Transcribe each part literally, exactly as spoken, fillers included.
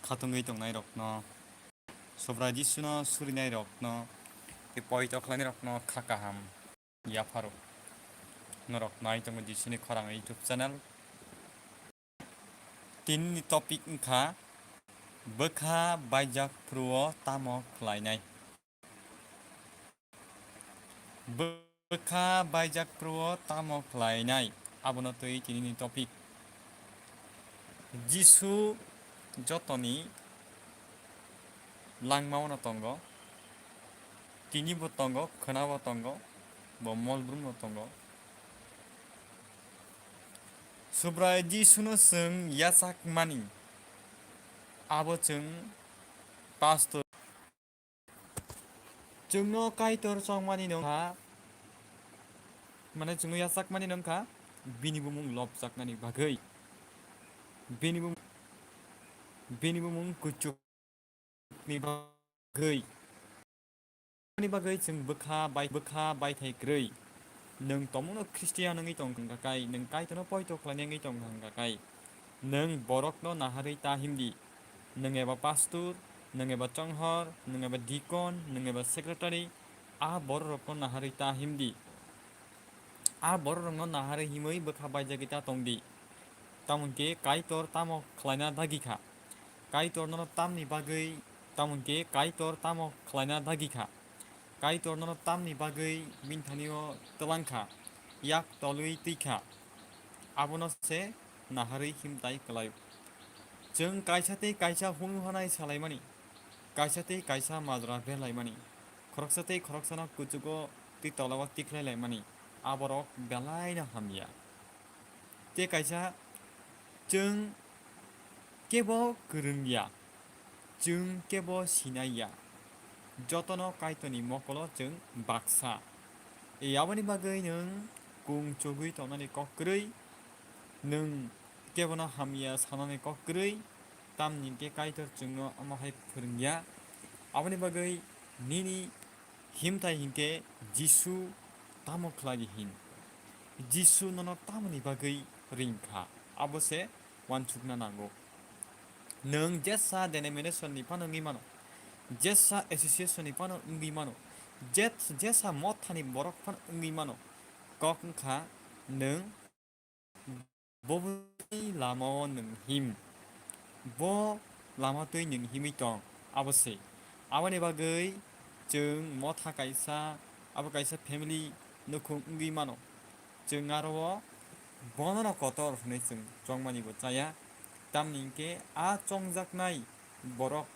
khatungwi tongnairokno, Subrai Jisuno surinairokno, tei poito khlainairokno kha kaham yapharo. Norok nai tongo Jisuni Khorang YouTube channel. Tinini topic wngkha, bwkha baijak phuru-o tamo khlainai? Bwkha baijak phuru-o tamo khlainai? Abono twi tinini topic. Jisu jotoni langmao no tongo, tinibo tongo, khwnabo tongo, bo molbrumno tongo. Subrai Jisuno chwng yachakmani, abo chwng pastor. Chwngno Kaitor chongmani nungkha, mane chwngno yachakmani nungkha, bini bumung lobjaknani bagwi, bini bum-, bini bumung kuchuk ni bagwi. Aboni bagwi chwng bwkha bai, bwkha baithai kwrwi. Nwng tomungno Khristian wngwi tong hwnkha kai, nwng Kaitorno poito khlainai wngwi tong hwnkha kai, nwng borokno naharwi ta himdi. Nwng eba pastor, nwng eba chonghor, nwng eba deacon, nwng eba secretary, a bororokno naharwi ta himdi. A bororokno naharwi himwi bwkha baijagwi ta tongdi. Tamo hwnkhe Kaitor tamo khlaina dagi kha? Kaitor nono tamni bagwi, tamo hwnkhe Kaitor tamo khlaina dagi kha? Kaitor nono tamni bagwi bini thani-o twlang kha, yak tolwi twi kha? Abono se naharwi himtai kwlaio. Chwng kaisa tei kaisa hunu hanai salaimani, kaisa tei kaisa majra berlaimani, khoroksa tei khoroksano kuchugo tei tolao tikhlai laimani, aborok belaino hamya. Tei kaisa, chwng kebo kwrwng ya, chwng kebo sinai ya, jotono Kaitorni mokolo chwng baksa. E, aboni bagwi nwng kung chugwi tongnani kok kwrwi, nwng kebono hamya sanani kok kwrwi, tamni hwnkhe Kaitor chwngno omo hai phwrwng ya. Aboni bagwi nini himthai hinkhe Jisu tamo khlai di hin? Jisu nono tamoni bagwi ring kha, abo se uansukna nango. Nwng jesa denomination ni phano wngwi mano, jesa association ni phano wngwi mano, jet-, jesa mothani borok phano wngwi mano, kok wngkha nwng bo bwrwini lamao nwng him, bo lama twi nwng himwi tong, abo se. Aboni bagwi chwng motha kaisa, abo kaisa family nukhung wngwi mano. Chwng aro o bonono kotor hwnwi chwng chongmani bo chaya, tamni hwnkhe a chongjaknai borok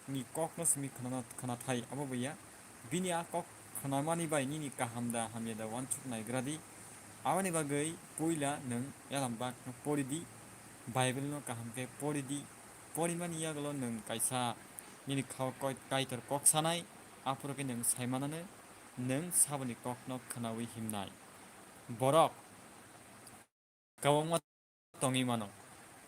ni kokno simi khwnana, khwnathai abo bo ya. Bini a kok khwnamani bai nini kaham da hamya da uansuk naigra di. Aboni bagwi puila nwng Elambakno pori di, Bible no kaham khe pori di. Porimani yagulo nwng kaisa nini khao koi-, Kaitor kok sanai, aphuru khe nwng sai manano, nwng saboni kokno khwnaui himnai. Borok kwbangma tongwi mano.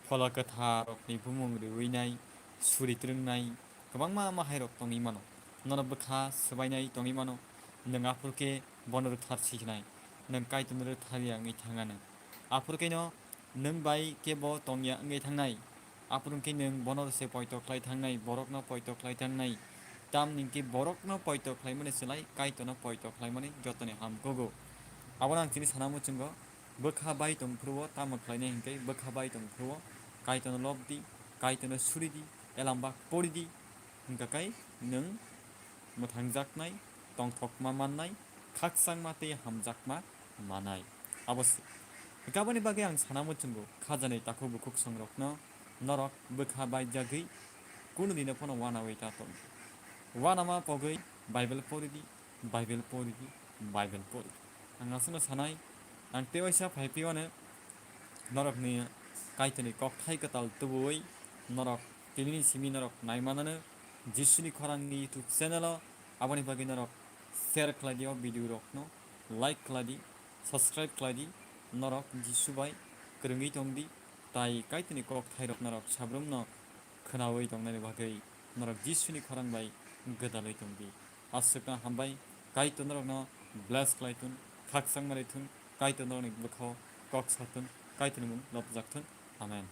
Phola kwtharrokni bumung riui nai, suri twrwngnai, kwbangma mahairok tongwi mano. Nono bwkha swbainai tongwi mano, nwng aphuru khe bono rwthar siknai, nwng Kaitorno rwthar ya wngwi thangano. Aphuru kheno nwng bai khe bo tongya wngwi thangnai. Aphuru khe nwng bono se poito khlai thangnai, borokno poito khlai thangnai. Tamni hwnkhe borokno poito khlaimani slai Kaitorno poito khlaimani jotoni ham kugo. Abono ang chini sana muchungo, bwkha bai tong phuru-o tamo khlainai hinkhe bwkha bai tong phuru-o Kaitorno lob di, Kaitorno suri di, Elambak pori di, hwnkha khe nwng mwthangjaknai, tongthokma mannai, khakchangma tei hamjakma manai. Abo se. Hwnkhe aboni bagwi ang sana muchungo, khajanai takhuk bukhuk songrokno norok bwkha baijagwi kunu dino phano uanaui ta tong. Uanama pogwi Bible pori di, Bible pori di, Bible pori di. Ang aswkno sanai, ang tei waisa phai phiyano norokni Kaitorni kokthai kwtal tubuwi norok tinini simi norok nai manano Jisuni Khorangni YouTube channel-o. Aboni bagwi norok share khlai di o video rokno, like khlai di, subscribe khlai di, norok Jisu bai kwrwngwi tong di, tai Kaitorni kokthai rok norok sabrumno khwnaui tongnani bagwi norok Jisuni Khorang bai gwdalwi tong di. Aswkno hambai, Kaitor norokno bless khlai thun, khakchangma rwi thun, Kaitor norokni bwkhao kok sa thun, Kaitorni mung lobjak thun. Amen.